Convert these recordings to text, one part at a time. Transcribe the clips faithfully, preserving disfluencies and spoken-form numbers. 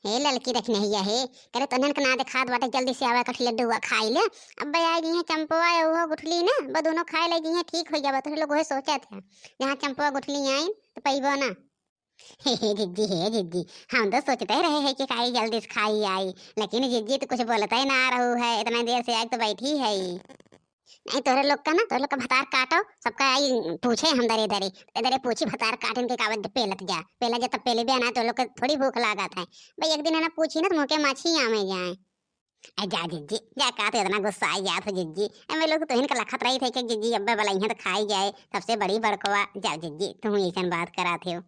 हे ललकी दखिनहिया हे, करे तोहन के ना देखात बाटे, जल्दी से आवा, कठ लड्डू हुआ खाई ले। अब आइ जइहें चंपवा या उहो गुठली ना, ब दोनों खाए लइ जइहें, ठीक होइ जाबा। तोहरे लोग उहे सोचत है, जहाँ चंपवा गुठली आइन तो पइबो ना। हे, हे जिज्जी, हे जिज्जी, हम तो सोचते रहे हैं कि काई जल्दी से खाई आई, लेकिन जिज्जी तो कुछ बोलते ही ना रहू है, इतना देर से आके तो बैठी है। नहीं, तोहरे लोग का ना, तोहरे लोग का भतार काटो, सबका आई पूछे हम दरे दरे, दरे दरे पूछी भतार काटिन के कावत पेलत जा, पेला जा तब पेले बे ना, तोहरे लोग के थोड़ी भूख लागत है। भाई एक दिन है ना पूछी ना तो मुँह के माछी आमे जाए। ए जा जिज्जी, जा का तो इतना गुस्सा आई जात हो जिज्जी। ए मैं लोग तो इनका लखत रही थे कि जिज्जी अब्बे बलइहें तो खाई जाए, सबसे बड़ी बड़कवा। जा जिज्जी, तुम ऐसन बात करात हो।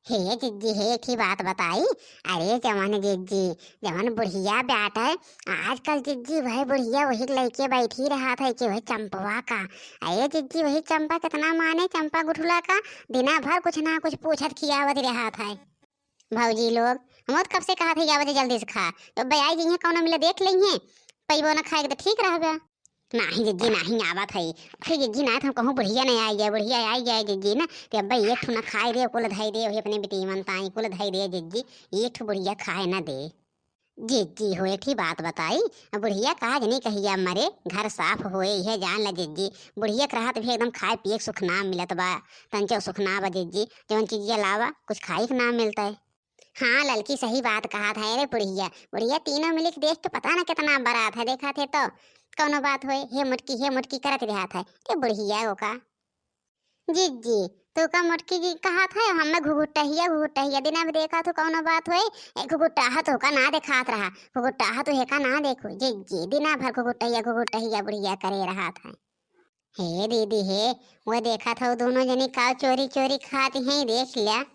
हे जिज्जी, हे एक ही बात बताई। अरे जवन जिज्जी, जवन बुढ़िया बाटे, आजकल जिज्जी वही बुढ़िया वही लइके बैठी रहत है कि वही चंपवा का। अरे जिज्जी, वही चंपा कितना माने चंपा गुठुला का, दिना भर कुछ ना कुछ पूछत खियावत रहत है। भौजी लोग, हम तो कब से कहत है, "आवा जा जल्दी से खा।" तो अब्बे आई जइहें, कौनो मिले देख लेइहें, पइबो ना खाए के तो ठीक रहबे। नाही जिज्जी, नाही आवत है। फिर जिज्जी ना तो हम कहूँ बुढ़िया नहीं आई जाए, बुढ़िया आई जाए जिज्जी ना, तो अब्बे एक ठो ना खाए दे, कुल धई दे, वही अपने बिटीवन ताई कुल धई दे जिज्जी, एक ठो बुढ़िया खाए ना दे। जिज्जी हो, एक ही बात बताई, अब बुढ़िया का जनी कहिया मरे, घर साफ होए, यह जान ला जिज्जी, बुढ़िया के रहत भी एकदम खाए पिए के सुख ना मिलत बा, तंचो सुख ना बा जिज्जी, जवन चीजिया लावा, कुछ खाए के ना मिलता है। हाँ ललकी, सही बात कहत है रे बुढ़िया। बुढ़िया तीनों मिलिक देख के पता ना कितना बरात है, देखत है तो कौनो बात होए, "हे मोटकी, हे मोटकी" करत रहत है। ए बुढ़िया ओका। जिज्जी, तू का मोटकी जी कहत है, हमें घुघुटहिया, घुघुटहिया। दिना में देखत हो कौनो बात होए, ए घुघुटाहा तो का ना देखात रहा, घुघुटाहा तो हेका ना देखो। जिज्जी, दिना भर घुघुटहिया, घुघुटहिया बुढ़िया करे रहत है। हे दीदी हे, वो देखत हो दोनों जनी का चोरी चोरी खाती हैं, देख लिया।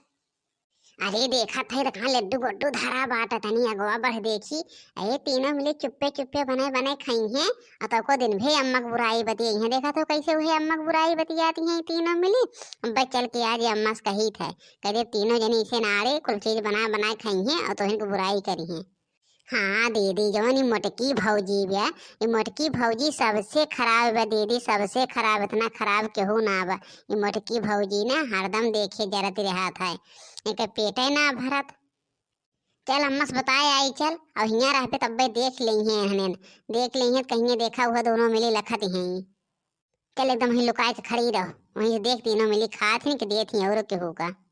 अरे देखत है, देखा लड्डू गोड्डू धरा बाटा, तनी अगवा बढ़ देखी। अरे तीनों मिली चुप्पे चुप्पे बने बने खइहें, और तको दिन भे अम्मा के बुराई बतियाइहें। देखत हो कैसे उहे अम्मा के बुराई बतियाती हैं तीनों मिली। अब चल के आज अम्मा से कही थे, कह दे तीनों जनी इसे ना रे, कुल चीज बना बनाए खइहें और तोहन के बुराई करिहें। हाँ दीदी, जवन ई मोटकी भौजी बिया, ई मोटकी भौजी सबसे खराब बा दीदी, सबसे खराब, इतना खराब केहू ना बा। ई मोटकी भौजी ना हरदम देखे जरत रहत है, एकर पेटे ना भरत। चल अम्मा से बताए आई चल, और हियाँ रहबे तब्बे देख लेइहें हनेन, देख लेइहें कहिए देखा हुआ दोनों मिली लखत हैं। चल एकदम वहीं लुकाए के खड़ी रहो, वहीं से देख तीनों मिली खात ही कि देत ही और केहू का।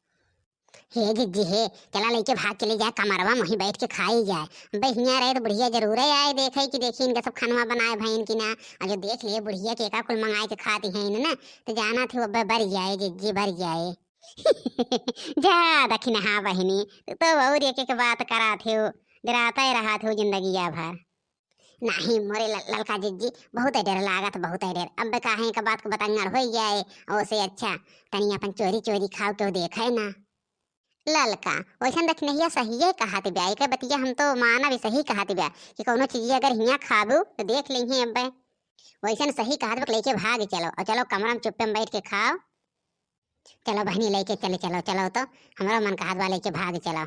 हे जिज्जी हे, चला लइके भाग चली जाए कमरवा में, वहीं बैठ के खाई जाए। अबे हियाँ रहे तो बुढ़िया जरूरे आए देखे कि देखी इनका सब खानवा बनाए भइन कि ना। और जो देख लिए बुढ़िया के का कुल मंगाए के खाती हैं इन्हें ना, तो जाना थे अबे बर जाए जिज्जी, बर जाए। जा दखिनहा बहिनी, तू तो और एक एक बात करात हो, डराते रहत हो जिंदगिया भर। नाही मोरे ल-, ललका जिज्जी, बहुत डर लागत, बहुत डर। अब काहे का बात को बतंगड़ हो जाए, ओसे अच्छा तनी अपन चोरी चोरी खाओ, केहू देखे ना। ललका, वैसन दखिनहिया सहिए कहत ब्या, एके बतिया हम तो मानब, सही कहत ब्या कि कौनो चीज अगर हियाँ खाबू तो देख लेइहें अब्बे। वैसन सही कहत बा, लइके भाग चलो, और चलो कमरा में चुप्पे में बैठ के खाओ। चलो बहनी, लइके चले चलो, चलो तो, हमरो मन कहत बा लइके भाग चलो।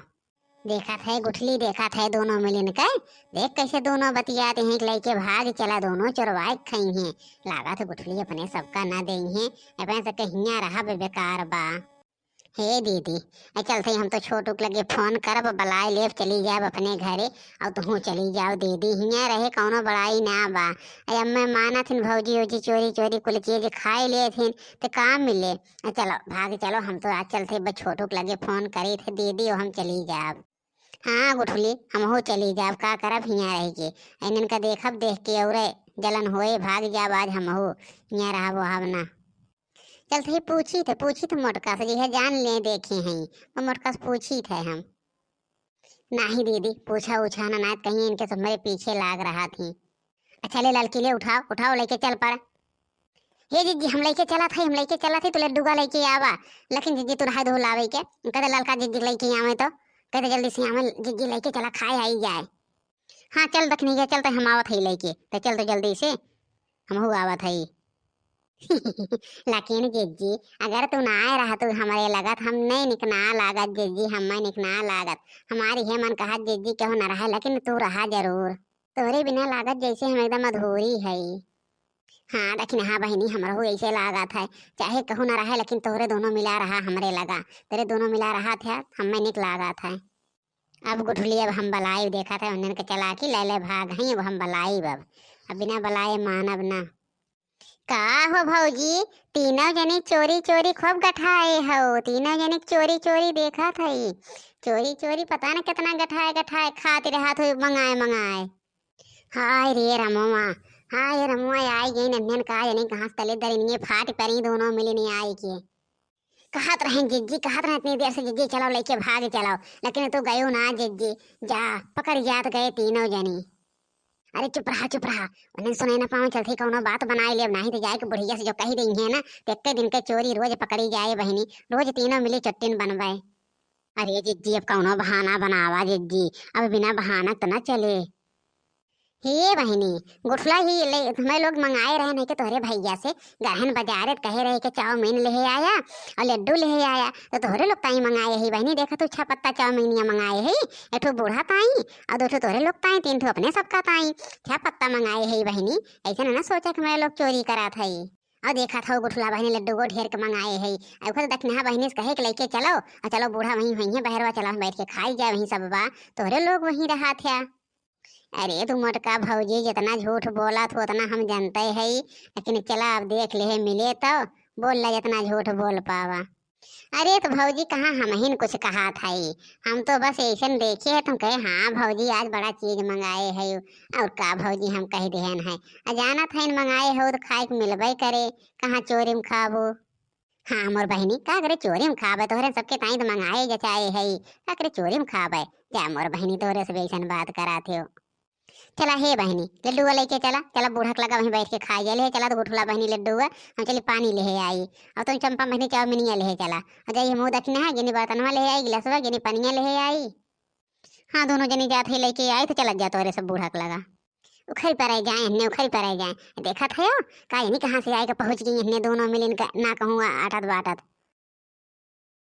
देखत है गुठली, देखत है दोनों मिलिन के, देख कैसे दोनों बतियात हैं कि लइके भाग चला, दोनों चोरवाए के खइहें। लागत है गुठली अपने सबका ना देइहें, अपने सबके हियाँ रहब बेकार बा। हे दीदी, ए चलते हम तो छोटू के लगे फोन करब, बलाए लेब, चली जाब अपने घरे, और तुहू चली जाओ दीदी, हियाँ रहे कौनो बड़ाई ना बा। ए अब मैं मानत हिन भौजी ओजी चोरी चोरी कुल चीज खाए लेत हिन, तो का मिले? ए चलो भाग चलो, हम तो आज चलते बस छोटू के लगे फोन करे थे दीदी, और हम चली जाब। हाँ गुठली, हमहू चली जाब, का करब हियाँ रह के, इनन का देखब, देख के और जलन होए, भाग जाब आज हमहू, हियाँ रहब वहब ना। चलत ही पूछी थे, पूछी थे मोटका से, जिहे जान ले देखे हैं, वो मोटका से पूछी थे हम। नाही दीदी, पूछा उछा ना, ना कहीं इनके सब मेरे पीछे लाग रहा थी। अच्छा ले ललकी ले उठाओ, उठाओ लेके चल पड़। हे जिज्जी, हम लेके चला थे, हम लेके चला थे, तू लड्डूगा लेके आवा। लेकिन जिज्जी तू रहा दो लावे के, कहते ललका जिज्जी लेके आवे तो, कहते जल्दी से आवे जिज्जी लेके चला, खाए आई जाए। हाँ चल दखिनहिया, चल तो हम आवत हई लेके, तो चल तो जल्दी से, हमहू आवत हई। लेकिन जिज्जी, अगर तू ना आए रहा तू हमरे लगत, हम नहीं निक ना लागत जिज्जी, हम नहीं निक ना लागत। हमारी हे मन कहत जिज्जी केहू ना रहे, लेकिन तू रहा जरूर। तोरे बिना लागत जैसे हम एकदम अधूरी हई। हाँ दखिनहा बहिनी, हमरहू ऐसे लागत है, चाहे कहू ना रहे लेकिन तोरे दोनों मिला रहा हमरे लगा, तेरे दोनों मिला रहा थे, हमें निक लागत है। अब गुठली, अब हम बलाइब, देखत है उन्हन के चला के ले ले भाग हई, अब हम बलाइब अब। अब बिना बलाए मानब ना। का हो भौजी, तीनों जनी चोरी चोरी खूब गठाए हो, तीनों जनी चोरी चोरी देखत हई, चोरी चोरी पता न कितना गठाए गठाए खात रहत हो मंगाए मंगाए। हाय रे रमुआ, हाय रमुआ, आई गई नन्हन का जनी कहाँ से तले दरिनिये फाट परी दोनों मिली नहीं आई के। कहत रहेन जिज्जी, कहत रहे इतनी देर से जिज्जी चलो लेके भाग चलो, लेकिन तू गयो ना जिज्जी, जा पकड़ जात गए तीनों जनी। अरे चुप रहा, चुप रहा, उन्हें सुने ना पावे, चलते कौनो बात बनाए ले, नहीं तो जाए के बुढ़िया से जो कही रही है ना, तो एक दिन के चोरी रोज पकड़ी जाए बहिनी, रोज तीनों मिली चुट्टिन बनवाए। अरे जिज्जी, अब कौनो बहाना बनावा जिज्जी, अब बिना बहाना तो ना चले। हे बहिनी, गुठला ही ले, हमें लोग मंगाए रहे नहीं कि तोहरे भैया से, गहन बाजारे कहे रहे कि चाउमीन ले आया और लड्डू ले आया, तो तोहरे लोग ताई मंगाए ही बहिनी। देखा तू छह पत्ता चाउमीनिया मंगाए ही, एक ठो बूढ़ा ताई और दो ठो तोहरे लोग ताई, तीन ठो अपने सबका ताई, छह पत्ता मंगाए ही बहिनी। ऐसे ना, ना सोचा कि हमें लोग चोरी करात है। और देखा था गुठला बहिनी लड्डू को ढेर के मंगाए है, और खुद दखिनहा बहिनी से कहे के लेके चलो, और चलो बूढ़ा वहीं हुई है बहरवा, चलो हम बैठ के खाई जाए वहीं सब बा, तोहरे लोग वहीं रहा थे। अरे तू मोटका भौजी, जितना झूठ बोला तू उतना हम जानते है, लेकिन चला अब देख ले मिले तो बोल ला जितना झूठ बोल पावा। अरे तो भौजी कहाँ हमहिन कुछ कहा था, हम तो बस ऐसन देखे है तुम कहे हाँ भौजी आज बड़ा चीज मंगाए है। और का भौजी हम कह देहन है, आ जाना था इन मंगाए हो तो खाए के मिलबे करे, कहाँ चोरी में खाबो। हाँ मोर बहिनी, का करे चोरी में खाबे, तोहरे सबके ताई तो मंगाए जचाए है, का करे चोरी में खाबे। जा मोर बहिनी, तोहरे सब ऐसन बात करात हो। चला हे बहिनी, लड्डू लेके चला, चला बूढ़ा के लगा वहीं बैठ के खाए जाए ले, चला तो गुठला बहिनी लड्डू, हम चली पानी ले आई, और तुम चंपा बहिनी चाउमीनिया ले चला, और जाइए मुँह दखिनहा गिनी बर्तनवा ले आई, गिलासवा गिनी पनिया ले आई। हाँ दोनों जनी जात ही लेके आई तो चला जा तोहरे सब बूढ़ा के लगा। उखरी पर जाए, हन्ने उखरी पर जाए। देखत है का, यानी कहाँ से आए के पहुँच गई, हन्ने दोनों मिलिन का ना कहूँ आटत बाटत।